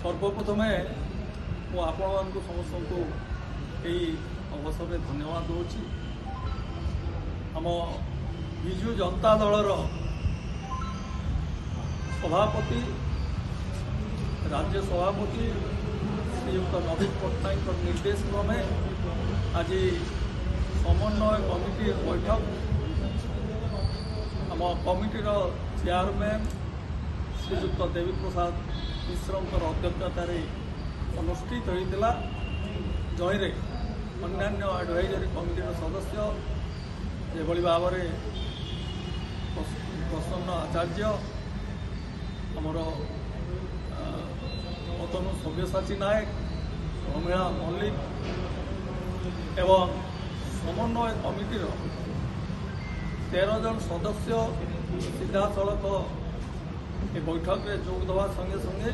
ସର୍ବପ୍ରଥମେ ମୁଁ ଆପଣମାନଙ୍କୁ ସମସ୍ତଙ୍କୁ ଏହି ଅବସରରେ ଧନ୍ୟବାଦ ଦେଉଛି। ଆମ ବିଜୁ ଜନତା ଦଳର ସଭାପତି, ରାଜ୍ୟ ସଭାପତି ଶ୍ରୀଯୁକ୍ତ ନବୀନ ପଟ୍ଟନାୟକଙ୍କ ନିର୍ଦ୍ଦେଶ କ୍ରମେ ଆଜି ସମନ୍ୱୟ କମିଟି ବୈଠକ ଆମ କମିଟିର ଚେୟାରମ୍ୟାନ୍ ଶ୍ରୀଯୁକ୍ତ ଦେବୀପ୍ରସାଦ ମିଶ୍ରଙ୍କର ଅଧ୍ୟକ୍ଷତାରେ ଅନୁଷ୍ଠିତ ହୋଇଥିଲା। ଯହିଁରେ ଅନ୍ୟାନ୍ୟ ଆଡ଼ଭାଇଜରୀ କମିଟିର ସଦସ୍ୟ ଯେଭଳି ଭାବରେ ପ୍ରସନ୍ନ ଆଚାର୍ଯ୍ୟ, ଆମର ଅତନୁ ସବ୍ୟସାଚୀ ନାୟକ, ପ୍ରମିଳା ମଲ୍ଲିକ ଏବଂ ସମନ୍ୱୟ କମିଟିର 13 ଜଣ ସଦସ୍ୟ ସିଧାସଳଖ ଏ ବୈଠକରେ ଯୋଗ ଦେବା ସଙ୍ଗେ ସଙ୍ଗେ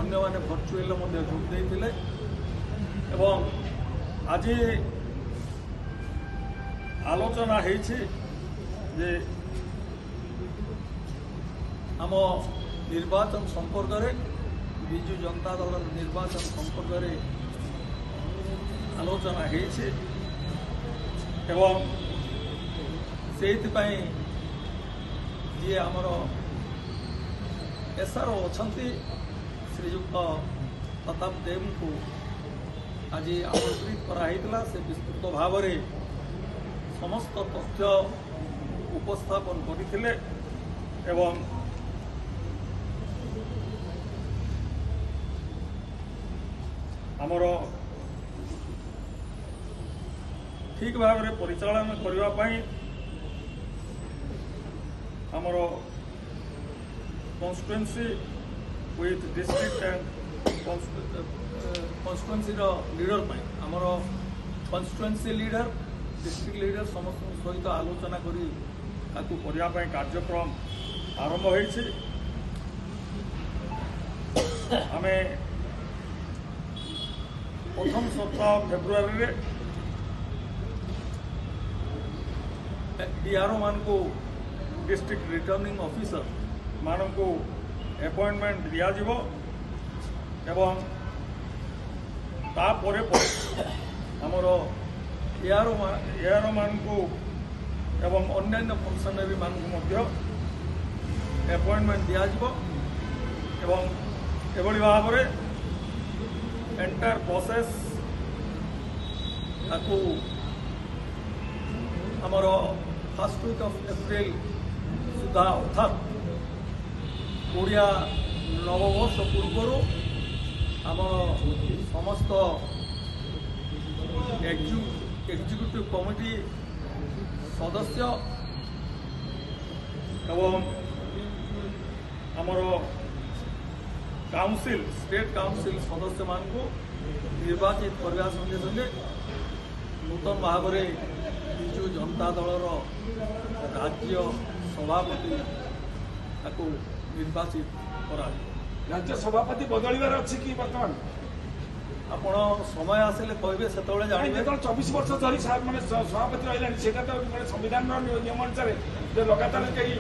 ଅନ୍ୟମାନେ ଭର୍ଚୁଆଲରେ ମଧ୍ୟ ଯୋଗ ଦେଇଥିଲେ। ଏବଂ ଆଜି ଆଲୋଚନା ହେଇଛି ଯେ ଆମ ନିର୍ବାଚନ ସମ୍ପର୍କରେ, ବିଜୁ ଜନତା ଦଳର ନିର୍ବାଚନ ସମ୍ପର୍କରେ ଆଲୋଚନା ହେଇଛି ଏବଂ ସେଇଥିପାଇଁ ଯିଏ ଆମର ଏସ୍ଆର୍ଓ ଅଛନ୍ତି ଶ୍ରୀଯୁକ୍ତ ପ୍ରତାପ ଦେବଙ୍କୁ ଆଜି ଆମନ୍ତ୍ରିତ କରାହେଇଥିଲା। ସେ ବିସ୍ତୃତ ଭାବରେ ସମସ୍ତ ତଥ୍ୟ ଉପସ୍ଥାପନ କରିଥିଲେ ଏବଂ ଆମର ଠିକ୍ ଭାବରେ ପରିଚାଳନା କରିବା ପାଇଁ ଆମର କନଷ୍ଟିଟ୍ୟୁଏନ୍ସି ୱିଥ୍ ଡିଷ୍ଟ୍ରିକ୍ଟ ଆଣ୍ଡ କନଷ୍ଟିଟ୍ୟୁଏନ୍ସିର ଲିଡର ପାଇଁ ଆମର କନଷ୍ଟିଟ୍ୟୁଏନ୍ସି ଲିଡର, ଡିଷ୍ଟ୍ରିକ୍ଟ ଲିଡର ସମସ୍ତଙ୍କ ସହିତ ଆଲୋଚନା କରି ତାକୁ କରିବା ପାଇଁ କାର୍ଯ୍ୟକ୍ରମ ଆରମ୍ଭ ହୋଇଛି। ଆମେ ପ୍ରଥମ ସପ୍ତାହ ଫେବୃଆରୀରେ ଡିଆର୍ଓ ମାନଙ୍କୁ, ଡିଷ୍ଟ୍ରିକ୍ଟ ରିଟର୍ଣ୍ଣିଂ ଅଫିସର ମାନଙ୍କୁ ଆପଏଣ୍ଟମେଣ୍ଟ ଦିଆଯିବ ଏବଂ ତାପରେ ପରେ ଆମର ଏଆର୍ଓ ମାନଙ୍କୁ ଏବଂ ଅନ୍ୟାନ୍ୟ ଫଙ୍କସନାରୀ ମାନଙ୍କୁ ମଧ୍ୟ ଆପଏଣ୍ଟମେଣ୍ଟ ଦିଆଯିବ ଏବଂ ଏଭଳି ଭାବରେ ଏଣ୍ଟାୟାର ପ୍ରୋସେସ୍ ତାକୁ ଆମର ଫାର୍ଷ୍ଟ ୱିକ୍ ଅଫ୍ ଏପ୍ରିଲ ସୁଦ୍ଧା, ଅର୍ଥାତ୍ ଓଡ଼ିଆ ନବବର୍ଷ ପୂର୍ବରୁ ଆମର ସମସ୍ତ ଏକ୍ଜିକ୍ୟୁଟିଭ୍ କମିଟି ସଦସ୍ୟ ଏବଂ ଆମର କାଉନସିଲ୍, ଷ୍ଟେଟ୍ କାଉନସିଲ୍ ସଦସ୍ୟମାନଙ୍କୁ ନିର୍ବାଚିତ କରିବା ସଙ୍ଗେ ସଙ୍ଗେ ନୂତନ ଭାବରେ ବିଜୁ ଜନତା ଦଳର ରାଜ୍ୟ ସଭାପତି ତାକୁ ନିର୍ବାଚିତ କରାଯିବ। ରାଜ୍ୟ ସଭାପତି ବଦଳିବାର ଅଛି କି ବର୍ତ୍ତମାନ? ଆପଣ ସମୟ ଆସିଲେ କହିବେ, ସେତେବେଳେ ଜାଣିବେ। ଯେତେବେଳେ 24 ବର୍ଷ ଧରି ମାନେ ସଭାପତି ରହିଲାଣି, ସେଇଟା ତ ମାନେ ସମ୍ବିଧାନର ନିୟମ ଅନୁସାରେ ଯେ ଲଗାତାର କେହି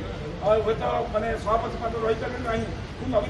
ହୁଏତ ମାନେ ସଭାପତି ପଦ ରହିପାରିବେ ନାହିଁ। ନବୀନ